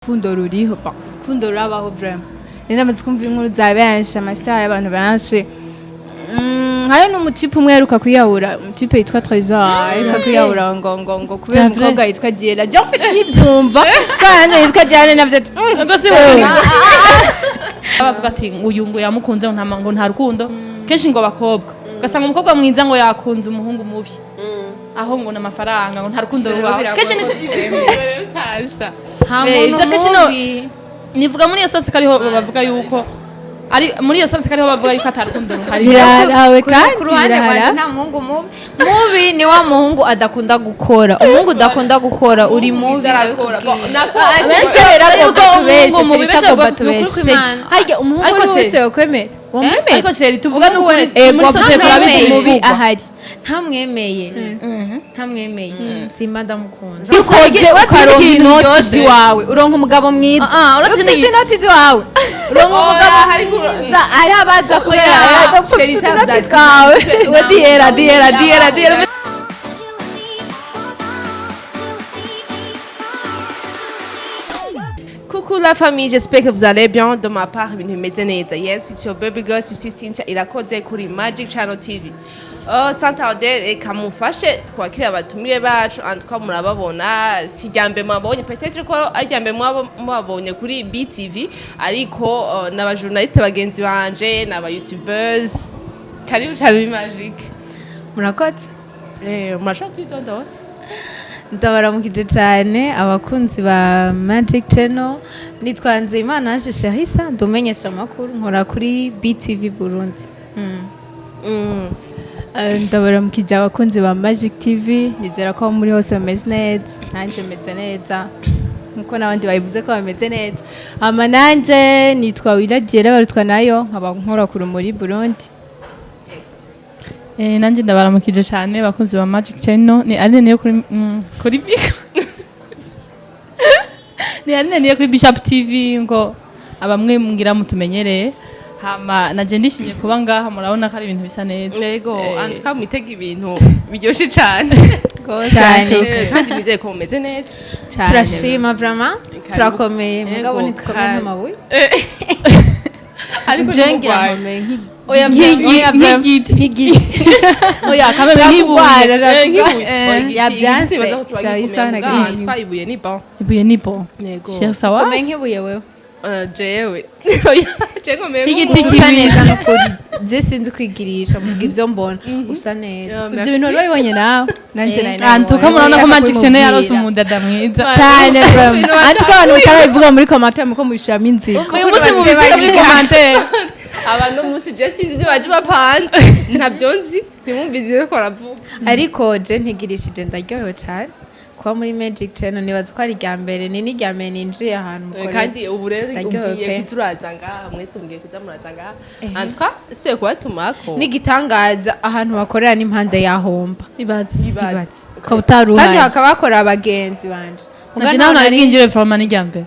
Urukundo ruriho, bon, urukundo rurabaho vraiment. Rero namaze kumva inkuru za benshi, amasitari y'abantu benshi. Hariho n'umutipe umwe aheruka kwiyahura, umutipe yitwa Trésor aheruka kwiyahura ngo kubera Vrai? umukobwa yitwa Diela. Je, en fait, nkibyumva kandi yitwa Diane navyo Ngo si wowe bavuga ati uyu ngo yamukunze, ngo nta ngo nta rukundo. Kenshi ngo abakobwa, ugasanga umukobwa mwiza ngo yakunze umuhungu mubi, aho ngo n'amafaranga, ngo nta rukundo rubaho. Kenshi ni Sasa nta Eh, muntu ivyo kenshi no- mubi. Nivuga muri iyo sens ko ariho bavuga yuko ari muri iyo sens ko ariho bavuga yuko ata rukundo ruhari. Birarawe kandi Ku ruhande rwanjye, birahara. nta muhungu mubi. Mubi ni wa muhungu adakunda gukora. Umuhungu udakunda gukora, uri mubi. Arakora. Bon, nako Benshi rero agomba Umuhungu tubeshe. mubi, Sherisa benshi agomba bavuga tubeshe. Kw'Imana. Harya umuhungu Ariko uri wese yokwemera, wamwemera? Ariko chérie, tuvuga n'ukuri, Ego, muri société turabizi mubi bivugwa. ahari. Ntamwemeye, ntamwemeye, simba ndamukunda. Iyo ukoze ukaronka ikintu inoti kiryoshe. ziwawe, uronka umugabo mwiza. Ah, ah, uretse Ufite inoti ziwawe, uronka umugabo mwiza. Ari abaza kubera ufite utunoti twawe. We Diera, Diera, Diera, Diera. You and me, one, two, three, four. Coucou la famille, j'espère que vous allez bien. De ma part, ibintu bimeze neza. Yes, it's your baby girl, Sisi Cynthia Irakoze kuri Magic Channel TV. Oh, Santa Odette, reka mufashe twakire abatumire bacu. En tout cas, murababona, si ryambe mwabonye, peut-être ko ari ryambe mwabonye kuri BTV, ariko n'aba journaliste bagenzi banje, n'aba youtubers. Karibu cyane muri Magic. Murakoze. Murashobora twidondora? Ndabaramukije cyane abakunzi ba Magic Channel. Nitwa Nzeyimana Ange Sharissa, ndumenyesha amakuru, nkora kuri BTV Burundi. Ndabaramukije abakunzi ba Magic TV. Nizera ko aho muri hose bameze neza, nanjye meze neza nkuko n'abandi babivuze ko bameze neza. Hama nanje nitwa Wiragiye Barutwa nayo, nkaba nkora ku Rumuri Burundi. Nanjye ndabaramukije cyane bakunzi ba Magic Channel. Ni Aline niyo kuri kuri micro. Ni Aline niyo kuri Bishop TV, ngo abamwe mbwira mutumenyereye. Hama naje ndishimye kuba ngaha, murabona ko ari ibintu bisa neza. Yego, en tout cas mwitega ibintu biryoshye cyane. Cyane. Kandi nizeye ko mumeze neza. Cyane. Turashima vraiment. Karibu. Turakomeye, mugabo Yego, ntitukomeye nk'amabuye. Ariko Je ngira ntimugwaye. nkomeye Oya, nk'igiti. Nk'igiti. Oya, kameme nk'ibuye. Nk'ibuye. Oya, igiti- Yabyanse. igiti sibaza ko tuba Sharisa gikomeye, na mugabo Gigi. twayibuye ni bon. Ibuye ni bon. Yego. Cher sawa. Komeye nk'ibuye wewe. Jewe. Oya, je nkomeye Nk'igiti. nk'umuntu. Usa neza n'ukuri. Je sinzi kwigirisha, mvuga ibyo mbona, usa neza. Ibyo bintu wari wabibonye nawe, nanjye nari En tout cas nabibonye. murabona ko Nshaka Magic Channel yarose kubimubwira. umudada mwiza. Cyane vraiment. En tout cas abantu batarabivuga muri commentaire, muko mubishiramo inzira. Uyu munsi mubisiga muri commentaire. Abantu munsi je sinzi ibyo baje bapanze, ntabyo nzi, ntimwumvise ko baravuga. Ariko je ntigirishije, ndaryohewe cyane kuba muri Magic Channel. Nibaza ko ari irya mbere, ni n'irya mbere ninjiye ahantu mukorera. Kandi ubu rero Ndaryohewe ugiye pe. kuturaza ngaha, mwese mugiye kuza muraza ngaha. En tout cas suye kubatumako. N'igitangaza, ahantu bakorera n'impande ya Homba. Ibaze. Ibaze. Ukaba utari Kandi uhari. hakaba hakora abagenzi banje. Muga Nanje ntaho nawe nari nari. bwinjire vraiment n'irya mbere.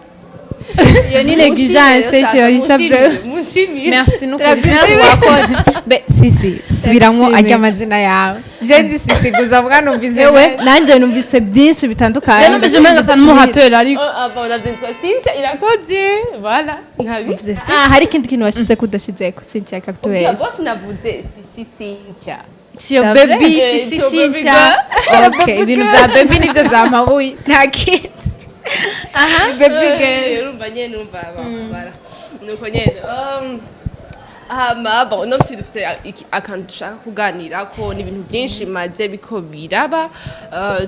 Iyo ni négligence, Sharisa, vraiment. Mushimire. Merci n'ukuri Sisi, wakoze. Be Sisi, subiramwo arya amazina yawe. Je nzi Sisi gusa, mbwa numvise Ewe, nanjye numvise byinshi bitandukanye. Je numvise umenga asa n'umuhaperi ariko. Bon, navyitwa Cynthia Irakoze, voilà, ntabi. Numvise Sisi. Ah, hari ikindi kintu washize ko udashizeko, Cynthia Oya, kakutubesha. boss, navuze Sisi Cynthia. Siyo C'est baby vrai? Sisi It's your baby. Cynthia. Okay, ibintu bya baby nibyo byamabuye, nta kindi. Baby girl. Urumva nyene, urumva bara nuko nyene. Hama bon, uno musi dufise akantu dushaka kuganirako. Ni ibintu byinshi maze biko biraba,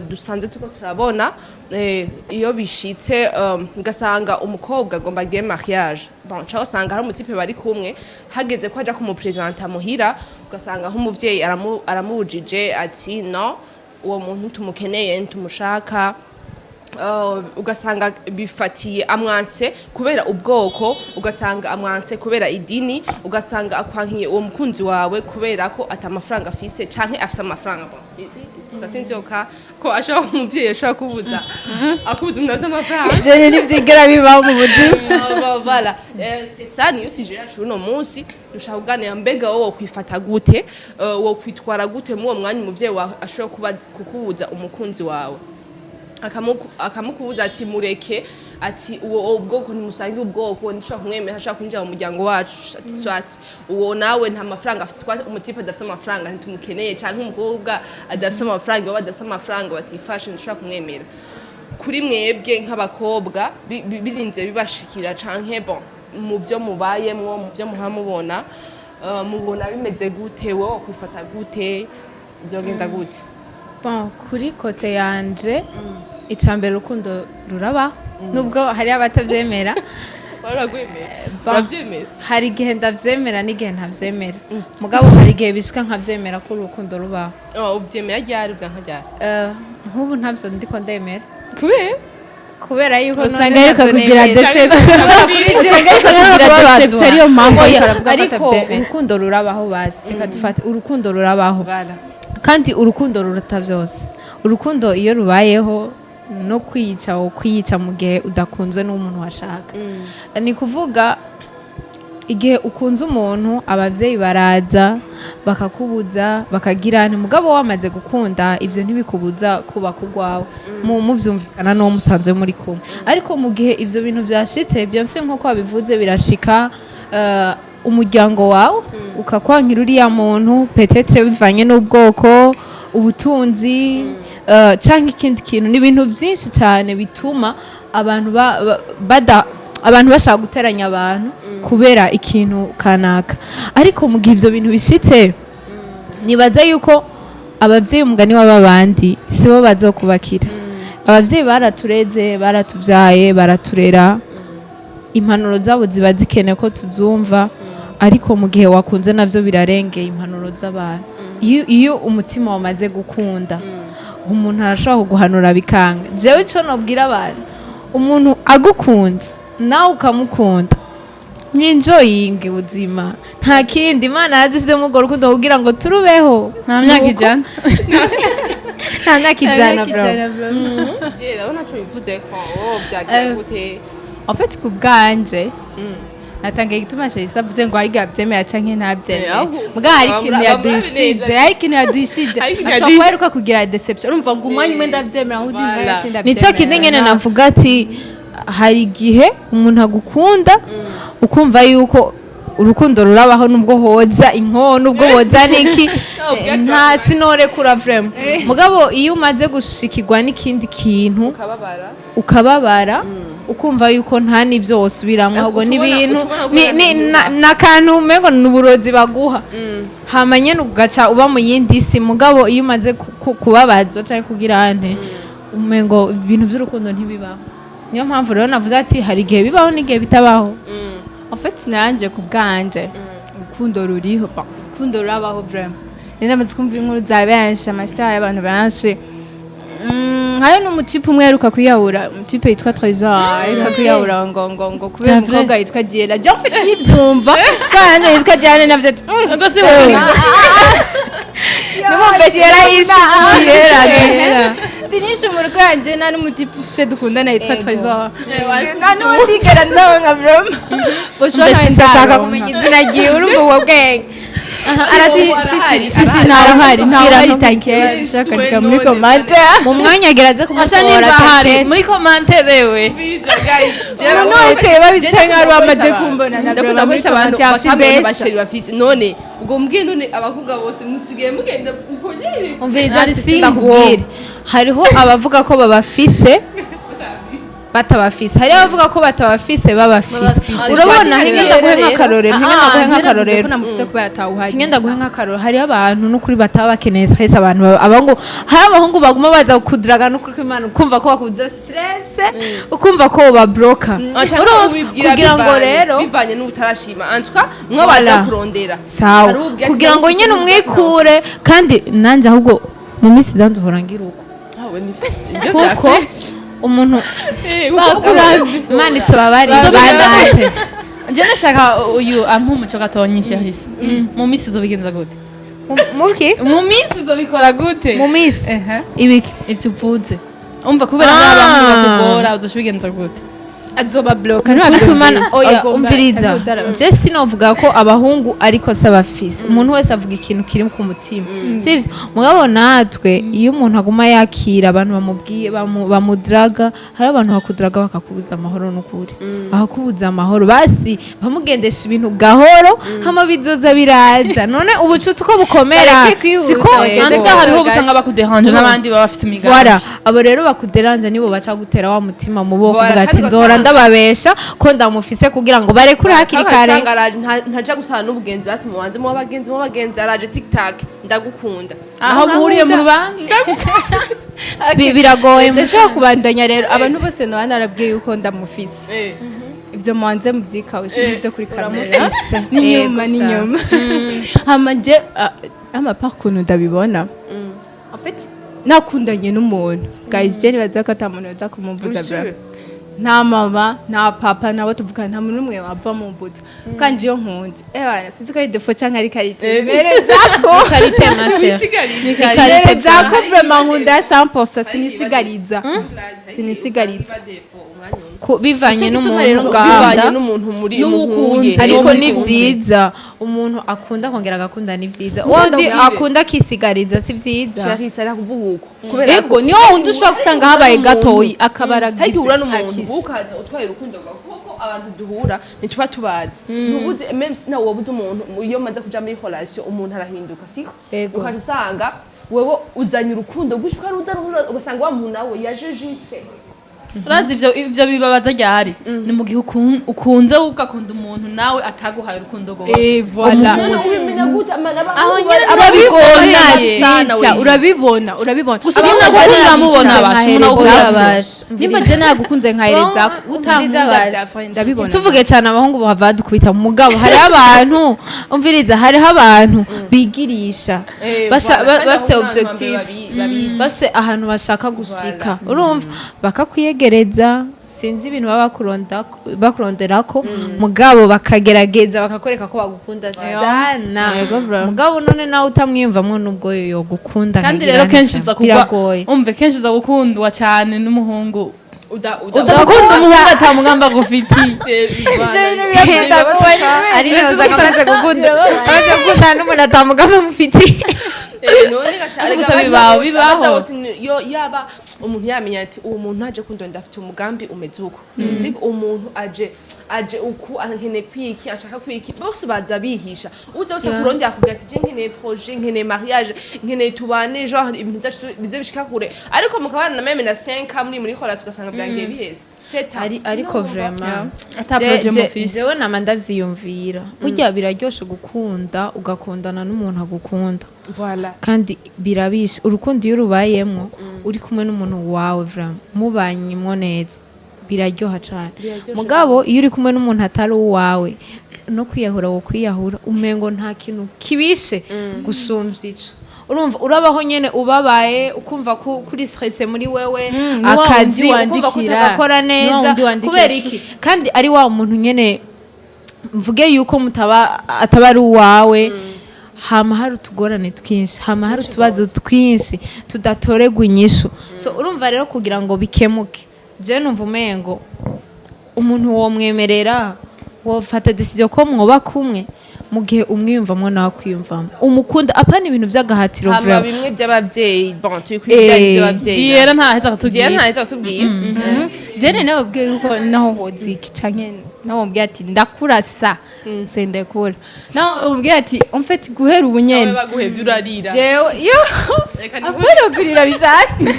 dusanzwe turiko turabona, iyo bishitse ugasanga umukobwa agomba agire mariage, bon, ca usanga hari umutipe bari kumwe, hageze ko aja kumupresenta muhira, ugasanga nk'umuvyeyi aramubujije ati: "No, uwo muntu tumukeneye, ntitumushaka." Ugasanga bifatiye amwanse kubera ubwoko, ugasanga amwanse kubera idini, ugasanga akwankiye uwo mukunzi wawe kubera ko ata amafaranga afise canke afise amafaranga. Bon, sinzi gusa, sinzi yoka ko ashobora, umuvyeyi ashobora kubuza, akubuza umuntu afise amafaranga. Ivyo ntivyigera bibaho mu buzima. Bon, voilà. C'est ça niyo sujet yacu uno munsi. Dushaka kuganira mbega wowe wokwifata gute, wokwitwara gute muri uwo mwanya umuvyeyi wawe ashobora kuba kukubuza umukunzi wawe, akamukubuza ati: "Mureke." Ati uwo ubwoko ntimusangiye ubwoko, ntushobora kumwemera, ntashobora kwinjira mu muryango wacu. Ati soit uwo nawe nta mafaranga afite, umu type adafite amafaranga ntitumukeneye, canke umukobwa adafite amafaranga, iwabo adafite amafaranga, batifashe, ntushobora kumwemera. Kuri mwebwe nk'abakobwa, birinze bibashikira, canke bon, mu byo mubayemwo, mu byo muhamubona, mubona bimeze gute? Wowe wakwifata gute? Byogenda gute? Bon, kuri côté yanje, icambere, urukundo ruraba, nubwo hari abatavyemera. Waragwemera? Bon. Urabyemera? Hari igihe ndavyemera n'igihe ntavyemera, mugabo hari igihe bishika nkavyemera ko urukundo rubaho. Oh, uvyemera ryari, uvyanka ryari? Nk'ubu ntabyo ndiko ndemera. Kubera? Kubera yuko none Usanga aheruka ntavyo kugira nemera. déception. Usanga aheruka kugira déception, ariyo mpamvu Oya, ariko aravuga ko ariko atavyemera. urukundo rurabaho. Basi reka dufate, urukundo rurabaho. Bara. Kandi urukundo ruruta byose. Urukundo iyo rubayeho, no kwiyica wo kwiyica mu gihe udakunzwe n'umuntu washaka. Ni kuvuga, igihe ukunze umuntu, ababyeyi baraza bakakubuza, bakagira nti, mugabo wamaze gukunda, ibyo ntibikubuza kubaka urwawe mu muvyumvikana n'uwo musanzwe muri kumwe. Ariko mu gihe ibyo bintu byashitse byose nk'uko wabivuze, birashika, umuryango wawe ukakwankira uriya muntu, peut-être bivanye n'ubwoko, ubutunzi, canke ikindi kintu. Ni ibintu byinshi cyane bituma abantu bada abantu bashaka guteranya abantu kubera ikintu kanaka. Ariko mu gihe ibyo bintu bishitse, nibaza yuko ababyeyi, umugani w'ababandi, sibo bazokubakira. Ababyeyi baratureze, baratubyaye, baraturera, impanuro zabo ziba zikenewe ko tuzumva. Ariko mu gihe wakunze, nabyo birarengeye impanuro z'abantu. Iyo umutima wamaze gukunda, umuntu arashobora kuguhanura bikanga. Jewe icyo nobwira abantu, umuntu agukunze nawe ukamukunda, mwinjoyinge ubuzima, nta kindi. Imana yadushyizemo urwo rukundo kugira ngo turubeho. Nta myaka Nuko- 100. Nta myaka 100, bro. Je ndabona ntaco bivuze ko oh byagira gute. En fait, ku bwanje, natangiye igituma Sherisa avuze ngo hari igihe abyemera canke ntabyemere. Ahubwo Muga hari ikintu yadushije, neza. hari ikintu yadushije. Hari ikintu Ashobora yadushije. kuba aheruka kugira déception, urumva ngo umwanya umwe ndabyemera, undi Voilà. mwanya sindabyemera. Nicyo kindi nyine navuga ati hari igihe umuntu agukunda, ukumva yuko urukundo rurabaho, nubwo hoza inkono, nubwo hoza niki, nta sinorekura vraiment. Mugabo iyo umaze gushikirwa n'ikindi kintu, ukababara, ukababara, ukumva yuko nta n'ibyo wosubiramo, ahubwo Uca ubona- n'ibintu uca ubona ko ni n'akantu umengo ni uburozi baguha, hama nyene ugaca uba mu yindi si. Mugabo iyo umaze kubabazwa canke kugira ante, umengo ibintu by'urukundo ntibibaho. Niyo mpamvu rero navuze ati hari igihe bibaho n'igihe bitabaho. En fait, nanje ku bwanje, urukundo ruriho. Bon, urukundo rurabaho vraiment. Rero namaze kumva inkuru za benshi, amashita y'abantu benshi. Hariho n'umu type umwe aheruka kwiyahura, umu type yitwa Trésor aheruka kwiyahura ngo kubera C'est vrai. umukobwa yitwa Diela. Je, en fait, nkibyumva kandi yitwa Diane, navyo ati Ngo si wowe? Numvise yarayishe Diela. Diela sinishe umurwi wanje, nta n'umu type ufise dukundana yitwa Trésor, nta n'uwundigera ndabona vraiment. Mbese ndashaka kumenya izina ryiwe, urumva ubwo bwenge. Si si, ntawuhari, ntawuhari, t'inquiète. Ushaka andika muri commentaire. Mu mwanya ageraze Asha kumutora. nimba hari T'inquiète. muri commentaire we. Umuntu wese babica nkaho bamaze kumbona na Ndakunda muri gukoresha abantu commentaire batamenya si basheri bafise. None ubwo mbwiye, none abakobwa bose musigaye mugenda uko nyene? Umviriza. Ari Sisi, single. ndakubwire, hariho abavuga ko babafise batabafise, hariho abavuga ko batabafise babafise. Urabona, hinge ndaguhe nk'akarorero, hinge ndaguhe nk'akarorero, namufise kubera atawuhari. hinge ndaguhe nk'akarorero. Hariho abantu n'ukuri bataba bakeneye stress. Abantu abahungu, hari abahungu baguma baza kudiraga n'ukuri kw'Imana, ukumva ko bakubuza stress, ukumva ko babroka. Kugira ngo rero bivanye n'utarashima antwa mwabaza Voilà. kurondera. Sawa. Hari ubwo ati Kugira ngo ndamufise nyine n'ubwo umwikure. Kandi nanjye ahubwo mu minsi idanze uhora ngira uko, aho ni ibyo bya kuko umuntu Eh, kuko Imana itubabarire. Nzobigenza Banate. Je ndashaka uyu ampa umuco gatonyi. Shahise, mu minsi uzobigenza gute? Muki? Mu minsi uzobikora gute? Mu minsi? Ehe. Ibiki? Ivyo uvuze, umva, kubera Ah. hari abantu bakugora, uzoca ubigenza gute? Azoba bloka. Imana, oya, umviriza, je sinovuga ko abahungu ariko se abafise. Umuntu wese avuga ikintu kiri ku mutima, sivyo? Mugabo natwe iyo umuntu aguma yakira abantu bamubwiye bamudraga, hari abantu bakudraga bakakubuza amahoro, n'ukuri bakakubuza amahoro. Basi bamugendesha ibintu gahoro, hama bizoza biraza. None ubucuti uko bukomera Bareke kwihuta, siko? bagende. Natwe hariho usanga bakuderanje n'abandi baba bafite imigambi. Voilà, abo rero bakuderanja nibo baca gutera wa mutima mubo Voilà, kuvuga ati kandi nzora ugasanga- ndababesha ko ndamufise kugira ngo barekure hakiri kare. Usanga ntaja gusana n'ubugenzi, basi mubanze muba abagenzi, muba abagenzi, araje tiktak, ndagukunda. Aho muhuriye mu rubanza. Biragoye. Ndashobora kubandanya rero. Abantu bose noba narabwiye yuko ndamufise, ibyo mubanze mubyikawe, si ibyo kuri kamera, ni nyuma, ni nyuma. Hama je ama par ukuntu ndabibona, en fait nakundanye n'umuntu, guys, je nibaza ko ata muntu yoza kumumbuza Uri bra sure? Nta mama, nta papa, ntabo tuvugana, nta muntu n'umwe wava mumbuza. Kandi iyo nkunze, ebana, sinzi ko ari défaut canke ari qualité, merezako. Qualité, ma chère. Merezako vraiment, nkunda 100%, sinisigariza, sinisigariza. Bivanye Nicyo gituma n'umuntu rero bivanye ukunda. N'umuntu muri N'uwukunze. muhuye. Ariko ni vyiza, umuntu akunda akongera agakunda, ni vyiza. Wundi akunda akisigariza, si vyiza. Charisse ari kuvuga uko kubera Ego, niyo wundi ushobora gusanga habaye gatoyi akaba hari aragize uhura n'umuntu akise. ukaza utwaye urukundo rwawe, kuko abantu duhura ntituba tubazi, ntubuze même si nawe wabuze umuntu. Iyo umaze kuja muri relation umuntu arahinduka, siko? Ego. Ukaca usanga wewe uzanye urukundo rwinshi, ukaruzana, ugasanga wa muntu nawe yaje juste. Urazi ivyo bibabaza ryahari ni mu gihe ukunze ugakunda umuntu nawe ataguhaye urukundo rwose. Eh, voilà. None ubimenya gute? Amana Aho nyene Urabibona. Sana. Sica We. urabibona, urabibona. Gusa umuntu agukunda uramubona, basha, umuntu agukunda. Urabasha. Nimba je nagukunze nkahereza utankunda, Umviriza. byapfuye, ndabibona. Tuvuge cyane abahungu bahava badukubita mu mugabo. Hariho abantu, umviriza, hariho abantu bigirisha bafise objectif, bafise ahantu bashaka gushika, urumva, bakakwiyegereza, sinzi ibintu baba bakuronderako, mugabo bakagerageza bakakwereka ko bagukunda sana. Mugabo none nawe utamwiyumvamwo, nubwo yogukunda Kandi nkagira rero kenshi nti uza kugwa biragoye. Umve, kenshi uza gukundwa cyane n'umuhungu uda uza gukunda umuhungu atamugamba agufitiye. Ari amaze gukundana n'umuntu atamugamba mufitiye. None gashaka Ariko gusa bibaho, bibaho. Yo yaba umuntu yamenya ati uwo muntu aje kundonda afite umugambi umeze uko, siko umuntu aje uku ankeneye kwiki, ashaka kwiki, bose baza bihisha. Uza wese kurondera akubwira ati je nkeneye projet, nkeneye mariage, nkeneye tubane, genre ibintu byacu bize bishika kure, ariko mukabana na même na 5 muri relation ugasanga byangiye biheze 7. Ariko vraiment Ata projet mufise. Jewe nama ndavyiyumvira, burya biraryoshe gukunda ugakundana n'umuntu agukunda. Voilà. Kandi birabishe urukundo iyo urubayemwo uri kumwe n'umuntu wawe, vraiment mubanyemwo neza, biraryoha cane. Mugabo iyo uri kumwe n'umuntu atari uwawe, no kwiyahura wo kwiyahura, umengo nta kintu kibishe gusumvya ico. Urumva urabaho nyene ubabaye, ukumva ko kuri stress muri wewe, Ni wa akazi wundi ukumva ko wandikira. utagakora Ni wa neza. wundi wandikira Kubera iki? Kandi ari wa muntu nyene, mvuge yuko mutaba ataba ari uwawe, hama hari utugorane twinshi, hama hari utubazo twinshi tudatoregwa inyishu. So urumva rero kugira ngo bikemuke, je numva umengo umuntu womwemerera, wofata décision ko mwoba kumwe mu gihe umwiyumvamwo nawe akwiyumvamo, umukunda, apana ibintu vy'agahatiro. Hama Vraiment. bimwe by'abavyeyi, bon, turi kuri bijyanye by'abavyeyi. Diyera ntaheza akatubwira. Diera ntaheza kutubwira. Jene nababwiye yuko naho hoza iki canke naho mubwiye ati ndakurasa, sendekura, naho mubwiye ati en fait guhera ubu nyene Baguhevye urarira. jewe yo Reka apana kurira bisanzwe,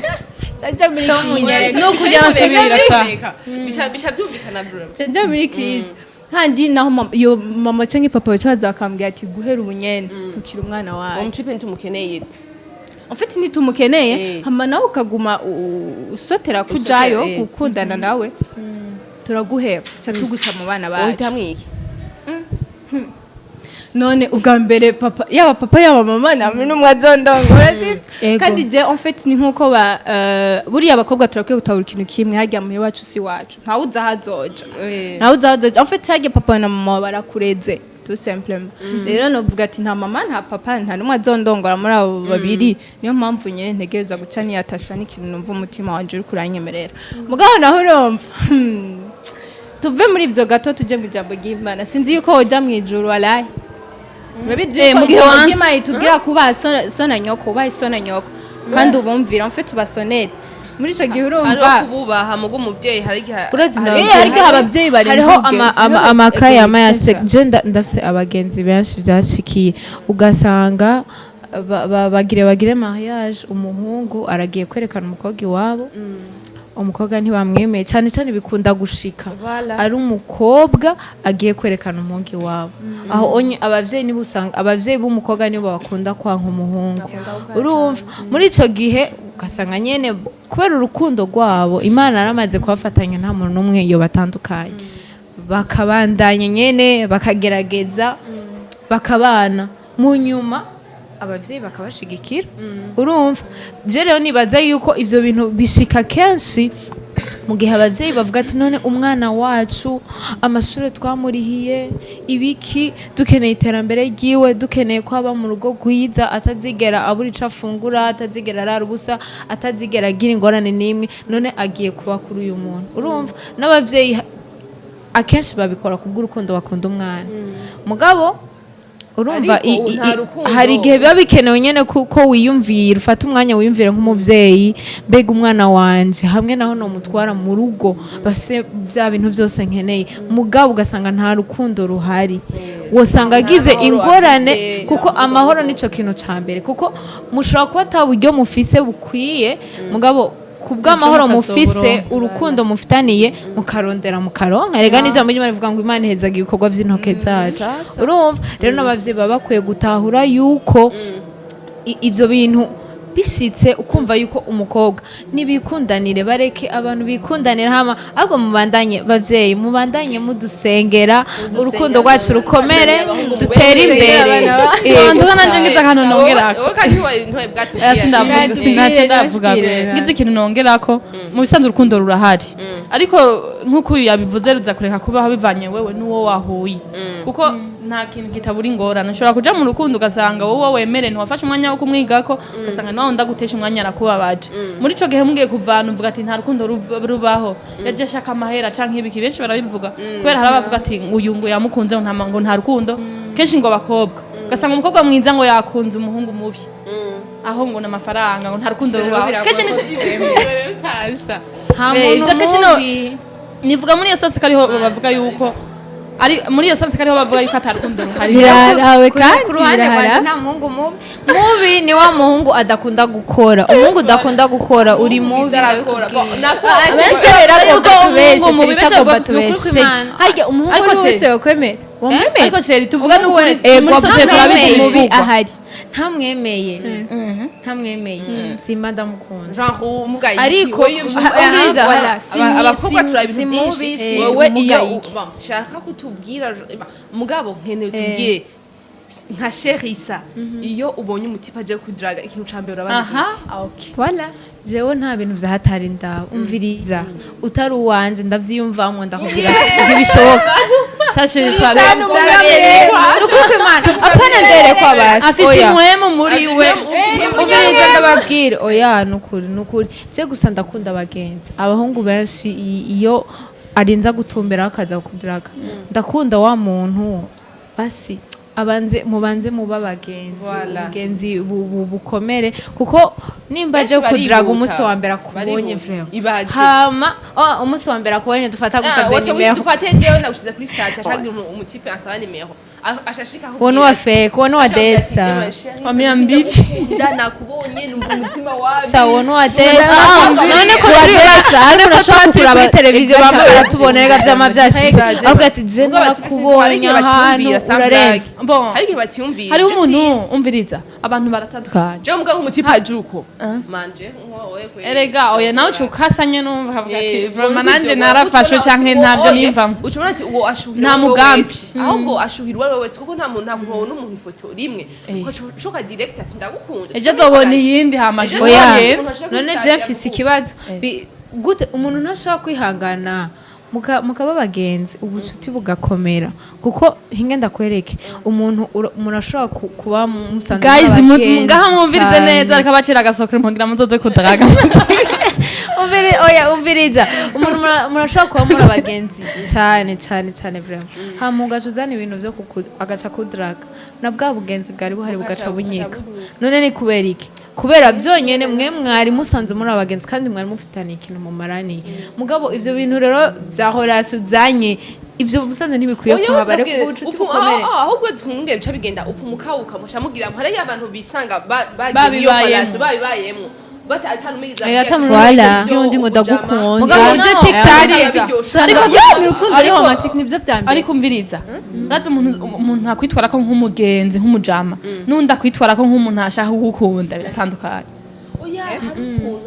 canja muri crise. No kujya nasubira sha. Bica byumvikana vraiment. Canja muri crise. Kandi naho iyo mama canke papa baca baza bakambwira ati guhera ubu nyene ukiri umwana Uwo wawe, mutipe ntitumukeneye. En fait ntitumukeneye. Hama nawe ukaguma usotera kujayo gukundana nawe, turaguheba, ca tuguca mu bana bacu. Uhitamwo iki? None ubwa mbere papa, yaba papa yaba mama, nta muntu n'umwe azondongora, sivyo? Ego. Kandi je en fait ni nkuko ba buriya abakobwa turakwiye gutahura ikintu kimwe: harya muhira wacu si wacu, ntawe uza ahazoja, ntawe uza ahazoja. En fait harya papa na mama barakureze, tout simplement. Rero novuga ati nta mama, nta papa, nta n'umwe azondongora muri abo babiri. Niyo mpamvu nyene ntegerezwa guca niyatasha n'ikintu numva umutima wanje uri kuranyemerera. Mugabo naho urumva, Tuve muri ivyo gato, tuje mu ijambo ry'Imana. Sinzi yuko woja mu ijuru, walahi. Urabizi Eh, yuko mu gihe ijambo wanse. ry'Imana ritubwira kubaha so na nyoko, ubahe so na nyoko kandi ubumvira, mfe tubasonere. Muri ico gihe urumva Hariho kububaha mugo umuvyeyi, hari igihe Urazi hari hari igihe abavyeyi barenze Hariho urugero. amakaye Ego, ama etc. je ndafise abagenzi benshi byashikiye, ugasanga bagire mariage, umuhungu aragiye kwerekana umukobwa iwabo, umukobwa ntibamwemeye. Cyane cyane bikunda gushika Voilà. ari umukobwa agiye kwerekana umuhungu iwabo. Aho onye abavyeyi nibo, usanga abavyeyi b'umukobwa nibo bakunda kwanka umuhungu. Urumva muri ico gihe ugasanga nyene kubera urukundo rwabo, Imana yaramaze kubafatanya, nta muntu n'umwe iyo batandukanye, bakabandanya nyene, bakagerageza bakabana, mu nyuma abavyeyi bakabashigikira. Urumva je rero nibaza yuko ivyo bintu bishika kenshi mu gihe abavyeyi bavuga ati: "None umwana wacu, amashuri twamurihiye ibiki, dukeneye iterambere ryiwe, dukeneye ko aba mu rugo rwiza, atazigera abura ico afungura, atazigera arara ubusa, atazigera agira ingorane n'imwe, none agiye kuba kuri uyu muntu." Urumva n'abavyeyi akenshi babikora kubw'urukundo bakunda umwana. Mugabo urumva Ariko nta rukundo. hari igihe biba bikenewe nyene ko wiyumvira, ufata umwanya wiyumvira nk'umuvyeyi: mbega umwana wanje hamwe naho nomutwara mu rugo bafise bya bintu byose nkeneye? Mugabo ugasanga nta rukundo ruhari, wosanga agize Nta mahoro ingorane afise. Kuko amahoro nico kintu ca mbere, kuko mushobora kuba ata buryo mufise bukwiye, mugabo kubw'amahoro mufise, urukundo mufitaniye, mukarondera mukaronka. Erega n'ijambo ry'Imana rivuga ngo Imana ihezaga ibikorwa vy'intoke zacu. Sasa. Urumva rero n'abavyeyi baba bakwiye gutahura yuko ivyo bintu bishitse, ukumva yuko umukobwa nibikundanire, bareke abantu bikundanira, hama ahubwo mubandanye, bavyeyi, mubandanye mudusengera, urukundo rwacu rukomere, dutere imbere. Bantu nanje ngize akantu nongerako. Wowe kandi ntiwaye bwatubwiye. Sindavuga. Mwatubwire, Sinacyo ndavuga. nashikire. Ngize ikintu nongerako, mu bisanzwe urukundo rurahari, ariko nk'uko uyu yabivuze, ruza kureka kubaho bivanye wewe n'uwo wahuye, kuko nta kintu kitabura ingorane. Ushobora kuja mu rukundo ugasanga wowe wemere ntiwafashe umwanya wo kumwigako, ugasanga nawe ndagutesha umwanya, arakubabaje. Muri ico gihe mugiye kuvana, uvuga ati nta rukundo rubaho, yaje ashaka amahera canke ibiki. Benshi barabivuga kubera hari abavuga ati uyu ngo yamukunze ngo ngo nta rukundo. Kenshi ngo abakobwa, ugasanga umukobwa mwiza ngo yakunze umuhungu mubi, aho ngo n'amafaranga, ngo nta rukundo rubaho. Kenshi Sasa. Nta Eh, muntu ivyo kenshi no- mubi. Nivuga muri iyo sens kariho bavuga yuko ari muri iyo sens kariho bavuga yuko atarukundo ruhari. Birarawe kandi Ku ruhande rwanjye birahara. nta muhungu mubi. Mubi ni wa muhungu adakunda gukora. Umuhungu udakunda gukora uri mubi. Arakora. Bon, nako Benshi rero agomba Ariko tubeshe. umuhungu mubi, Sherisa benshi agomba bavuga- ni ukuri tubeshe. kw'Imana. Harya umuhungu Ariko ni wese wokwemera, wamwemera? Ariko chérie, tuvuga n'ukuri, Ego, muri société ntamwemeye. turabizi. Mubi Bivugwa. ahari. Ntamwemeye, ntamwemeye, simba ndamukunda. Genre umugaye. Ariko umviriza, voilà, abakobwa si turaba ibintu si byinshi. mubi, si Wewe iyo umugaye iki. Bon, shaka kutubwira, mugabo nkeneye utubwire nka Sherisa, iyo ubonye umu type aje kudraga, ikintu ca mbere urabona? Aha, okay. Voilà. Jewe nta bintu vyahatari ndaba. Umviriza, utari uwanje ndavyiyumvamwo, ndakubwira ntibishoboka. Shashirisa. Nukuri kw'Imana, apana nderekwa basi. Afise Oya. impwemu muri we. Umviriza ndababwira, oya, nukuri, nukuri, je gusa ndakunda abagenzi. Abahungu benshi iyo arinza gutumbera akaza kudraga, ndakunda wa muntu basi abanze mubanze muba abagenzi. Voilà. Ubugenzi bukomere, kuko nimba aje Benshi kudraga barihuta. umunsi wa mbere akubonye, Barihuta. vraiment. Ibaze. Hama oh, umunsi wa mbere akubonye, dufata gusavye nimero. Dufate jewe nagushize kuri statut, ashaka umu type ansaba nimero, ashashika. Uwo ni uwa fake, uwo ni uwa desa. Wa mia mbili. Nakubonye numva umutima wabi. Sha, uwo ni uwa desa. None ko turi desa, none ko tuba turi kuri televiziyo, bamwe baratubona, rega vyama vyashitse, Exact. avuga ati je nakubonye ahantu, urarenze. Bon. Hari igihe batiyumvira. Hariho Je umuntu sinzi. umviriza, abantu baratandukanye. Jewe mbwa nk'umu type aje uko manje nko oye. Erega oya, nawe ucukasanye numva akavuga ati vraiment nanje narafashwe canke ntabyo niyumvamo. Ucubona ati uwo ashuhira Nta uwo ari we mugambi. wese. Ahubwo ashuhira uwo ari we wese, kuko nta muntu, ntabwo wabona umuntu ifoto rimwe ugashoka direct ati ndagukunda. Ejo azobona iyindi hama Ejo Oya. ajoye. None je mfise ikibazo. Gute umuntu ntashobora kwihangana mukaba abagenzi, ubucuti bugakomera? Kuko hinge ndakwereke, umuntu umuntu ashobora kuba musanzwe Guys, muri abagenzi ngaha mwumvirize cane. neza, ariko abacira agasokero mugira muzoze kudraga. Umviri, oya, umviriza, umuntu murashobora kuba muri abagenzi cyane cyane cyane, vraiment, hama ugaca uzana ibintu byo agaca kudraga, na bwa bugenzi bwari buhari bugaca bunyika. None ni kubera iki? Kubera byonyene mwe mwari musanze muri abagenzi kandi mwari mufitanye ikintu mumaraniye. Mugabo ivyo bintu rero vya relation uzanye, ivyo musanze ntibikwiye Oya, kuhaba, reka usabwe- ubucuti bukomere. Ahubwo twumwe bica bigenda upfa umukawuka muca mugira hariyo abantu bisanga bagiye iyo Babibayemwo. relation, babibayemwo batanumigiza. Oya, ata muntu Voilà. n'undi ngo ndagukunda. Mugabo uje TikTok. Ariko urukundo ari romantique, nibyo vya mbere. Ariko umviriza, urazi umuntu akwitwara ko nk'umugenzi, nk'umujama, n'undi akwitwara ko nk'umuntu ashaka kugukunda, biratandukanye. Oya, hari ukuntu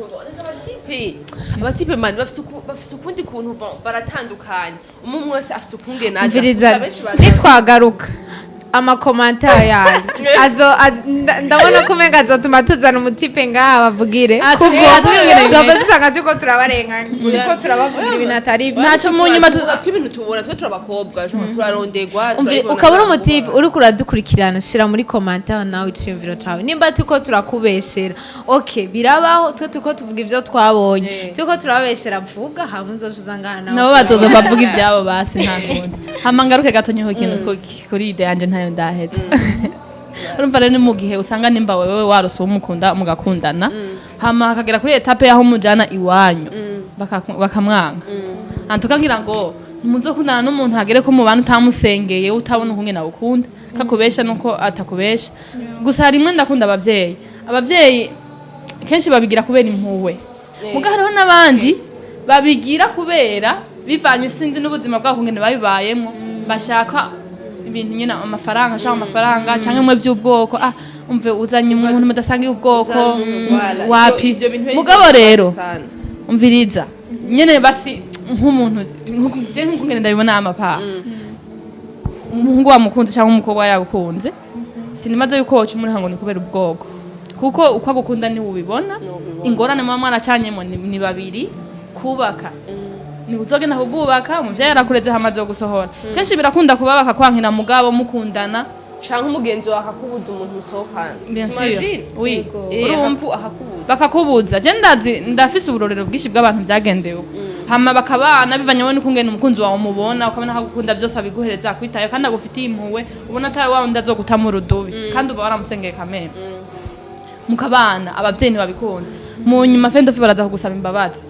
reka abatipe man bafise ukundi kuntu, bon, baratandukanye, umwe umwe wese afise ukungene aza. Umviriza, Gusa benshi baza- nitwagaruka ama commentaires yanyu azo ndabona ko umenga azotuma tuzana umutipe ngaha bavugire, Atubwire- kubwo atubwire ingene tuzoba bimeze. dusanga turiko turabarenganya, turiko turabavugira ibintu atari byo. Ntacyo mu nyuma Tuvuga ko ibintu tubona, twe turabakobwa, turarondegwa, turabibona, Ukaba uri turavuga. umutipe uriko uradukurikirana, shira muri commentaire nawe iciyumviro cawe nimba turiko turakubeshera. Okay, birabaho, twe turiko tuvuga ivyo twabonye. Turiko turababeshera, vuga, hama uzoca uza ngaha nawe. Nabo bazoza bavuga ibyabo, basi nta kundi. Hama ngaruke gato nyeho ikintu kuri idée yanje ntayo ndaheza. Urumva rero, ni mu gihe usanga nimba wewe warose uwo mukunda, mugakundana, hama hakagera kuri étape yaho mujana iwanyu, bakamwanga. Antuka ngira ngo ntimuzokundana n'umuntu hagere ko mubana utamusengeye, utabona ukungene awukunda, kakubesha nuko atakubesha. Gusa rimwe ndakunda abavyeyi, abavyeyi kenshi babigira kubera impuhwe, muga hariho n'abandi babigira kubera bivanye, sinzi, n'ubuzima bwabo kungene babibayemwo, bashaka ibintu nyine, amafaranga, ashaka amafaranga canke mwe vy'ubwoko. Ah, umve, uzanye umuntu mudasangiye ubwoko. Voilà. Wapi. Ivyo bintu Mugabo rero sana. umviriza nyene, basi nk'umuntu je nk'ukungene ndabibona, amapa umuhungu wamukunze cyangwa umukobwa yagukunze, sinimaze yuko woca umuriha ngo ni kubera ubwoko, kuko uko agukunda niwe ubibona. Ingorane muba mwaracanyemo ni babiri kubaka, ni uzogenda kugubaka umuvyeyi arakureze, hamaze gusohora. Kenshi birakunda kuba bakakwankira, mugabo mukundana. Canke umugenzi wawe akakubuza umuntu musohokana. Bien sûr. T'imagines? Oui. Urumva Urumva? akakubuza. Bakakubuza. Je ndazi, ndafise uburorero bwinshi bw'abantu byagendeye uko, hama bakabana bivanye wowe n'ukungene umukunzi wawe umubona, ukabona ko agukunda, byose abiguhereza, akwitaye kandi agufitiye impuhwe, ubona atari wa wundi azoguta mu rudubi, kandi uba waramusengeye kameme, mukabana, abavyeyi ntibabikunda. Mu nyuma fendofi baraza kugusaba imbabazi,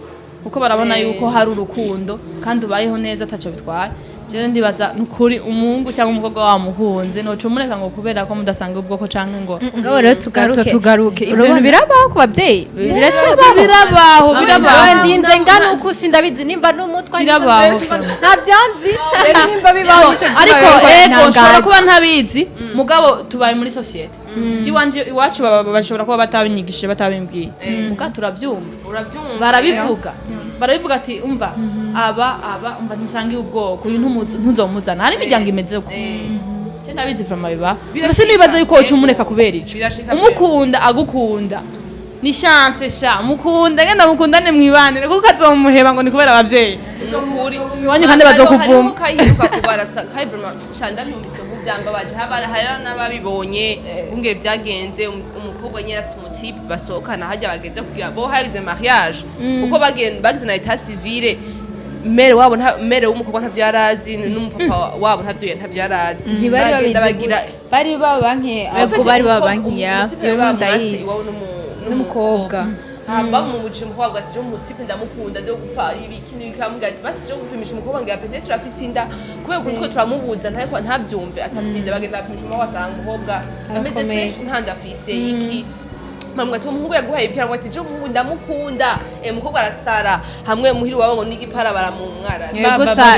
kuko barabona yuko hari urukundo kandi ubayeho neza, ataco bitwaye. Jewe ndibaza nukuri, umuhungu cyangwa umukobwa wamukunze, noca umureka ngo kubera ko mudasanga ubwoko canke ngo Mugabo rero tugaruke. Gato tugaruke, ibyo Urabona? bintu birabaho ku babyeyi, biracabaho. Birabaho, birabaho. Ndinze ngana uku, sindabizi nimba n'umutwe. Birabaho. Ntabyo nzi rero nimba bibaho ico. Ariko ego, nshobora kuba ntabizi, mugabo tubaye muri société. Iwanje iwacu bashobora kuba batabinyigishije, batabimbwiye, muga turabyumva. Urabyumva. Barabivuga, barabivuga ati umva aba umva ntimusangiye ubwoko, uyu ntuzomuzana. Hari imiryango imeze uko, je ndabizi vraiment biba. Gusa sinibaza yuko woca umureka kubera ico. Birashika. Umukunda agukunda, ni chance sha, mukunda, genda mukundane, mwibanire, kuko azomuheba ngo ni kubera abavyeyi Nukuri. iwanyu kandi bazokuvuma. Kayiheruka kubarasa kai vraiment shanda numvise ubu byambabaje, haba hari n'ababibonye bungere byagenze. Umukobwa nyine afise umutipe basohokana, hajya bageze kugira bo hageze mariage, kuko bagize na état civil, mère wabo mère w'umukobwa ntavyo yarazi, n'umupapa wabo ntavyo yarazi. Ntibari Bagenda babizi bagira gute? Bari babanke? Ego, bari babankiya. Umutipe Iyo bamwase ndayizi. iwabo n'umukobwa. Hamba mumubujije umukobwa ati je umutipe ndamukunda, byo gupfa ibiki n'ibiki. Amubwira ati basi je gupimisha umukobwa ngira peut-être afise inda, kubera ukuntu twe turamubuza ntariko ntavyumve atafise inda. Bagenda bapimisha umukobwa, asanga umukobwa ameze Arakomeye. fresh, nta nda afise iki. Bamubwira ati umuhungu yaguhaye ibiki? Ngo ati je umuhungu ndamukunda. Umukobwa arasara hamwe muhiri wabo ngo n'igipara baramumwara. Yego sha,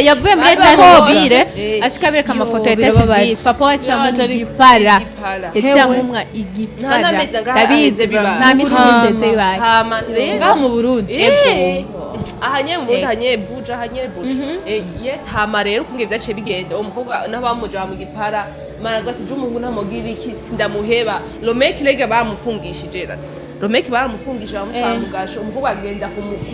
yavuye muri état civil, ashika bereka amafoto ya état civil, Birababaje. papa wacu amuha igipara. Igipara. Yaciye amumwa Nta igipara. n'amezi angahe Ndabizi aheze bro, bibaye. nta minsi myinshi iheze bibaye. Hama rero Ngaha mu Burundi? Aha nyene mu Burundi, aha Buja, aha nyene Buja. Yes, hama rero kunge vyaciye bigenda, uwo mukobwa n'abamuja mu gipara maraga ati je umuhungu ntamugira iki, sindamuheba. Le mec rega bamufungishije rasi. Romeki baramufungije, bamutwara mu gasho, umukobwa agenda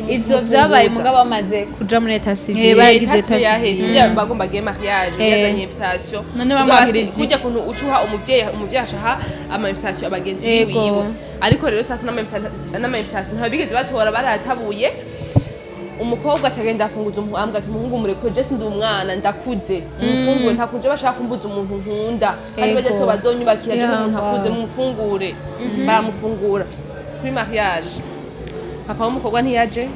Ivyo vyabaye mugabo bamaze kuja muri état civil. Baragize baragize état yaheze civil. ya bagomba agiye mariage, yazanye invitation. None Ubwo bamwakirije iki? Kurya kuntu ucuha umuvyeyi, umuvyeyi ashaha ama invitation abagenzi biwe, ariko rero sasa n'ama invitation ntabwo bigeze batora, baratabuye. Umukobwa acagenda afunguza ambwira ati: "Umuhungu murekure, je sindi umwana, ndakuze, mumufungure, ntakunje bashaka kumbuza umuntu nkunda, kandi bajya so bazonyubakira, je umuntu akuze, mumufungure." Baramufungura. Kuri mariage papa w'umukobwa ntiyaje,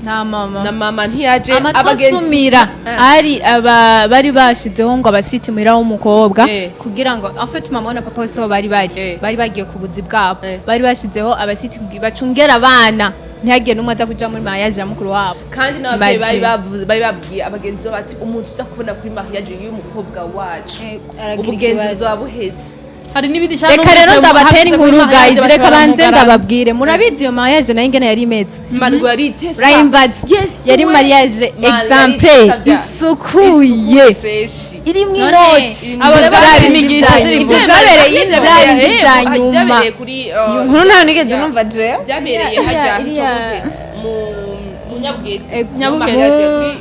nta mama na mama ntiyaje. Amatwi Abagenzi asumira ari aba bari bashizeho ngo abasiti muhira w'umukobwa kugira ngo, en fait, mama na papa bose aho bari bari bari bagiye ku buzi bwabo, bari bashizeho abasiti kugira bacungera abana, ntihagire n'umwe aza kuja muri mariage ya mukuru wabo. Kandi n'ababyeyi bari Imagine. bari babwiye abagenzi babo bati: "Umuntu uza kubona kuri mariage y'umukobwa wacu, Aragira ubugenzi ikibazo. buzoba buheze." Hari n'ibindi. Reka rero ndabatera inkuru, guys, reka banze ndababwire. Murabizi iyo mariage nayo ingene yari imeze? Mango yari itesa. Urayimbaza. Yes, Yari we. mariage Man, exemplaire, yari itesa isukuye, isuku fresh. irimwo None, inoti. Abo Ivyo bari vyari imigisha ivya ziri nyuma. mu- Ivyo vyabereye ivyo byari ibya nyuma. Byabereye kuri Inkuru ntayo nigeze numva jewe. Byabereye hajya Iriya- hitwa gute? Mu Nyabugete. Nyabugete. Mariage kuri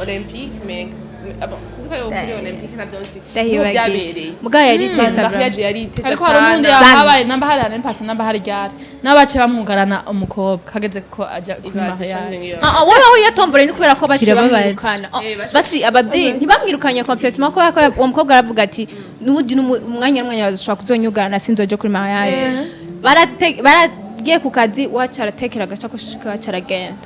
Olympique menga. Ah bon, sinzi ko ari kuri Olympique, ntabyo nzi. Niho Ndahibagiye. byabereye. Mugabo yari itesa. Mariage yari itesa Ariko hari umundi sana. yahabaye, namba hari anempasi, namba hari ryari n'abace bamwugarana umukobwa hageze ko aja kuri mariage. Ah, ah, wowe aho yatomboreye ni kubera ko baciye Birababaje. bamwirukana. Ah, Baciye- basi ababyeyi ntibamwirukanye complètement, kubera ko uwo mukobwa aravuga ati: "N'ubundi umwanya n'umwanya bashobora kuzonyugarana, sinzoje kuri mariage." Baragiye ku kazi, wacu aratekera agasakoshi kiwe, wacu aragenda,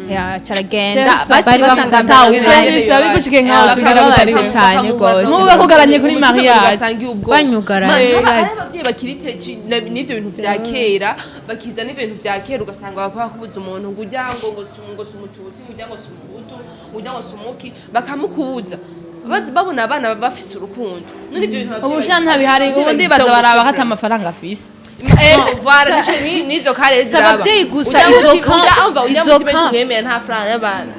ya aca aragenda. Chelsea, Basi bari basanga bamusanze atawuhari. Chelsea, bigushike nkaho tugira Bakababaza butari cyane gose. Mubu bakugaranye kuri mariage. Banyugaranye. Ababyeyi bakiri n'ivyo bintu vya kera, bakiza n'ibintu vya kera, ugasanga bakora kubuza umuntu ngo ujya ngo si umututsi, ngo ujya ngo si umuhutu, ngo ujya ngo si umuki, bakamukubuza bazi babona abana bafise urukundo. None ivyo bintu Ubu sha ntabihari. abavyeyi Ubu ndibaza bagifise baraba ubukwe. hata amafaranga afise. Voilà, nizo kare Si ziraba. abavyeyi gusa, Ujya izo ujya izo mu kibe tumwemera nta faranga y'abantu.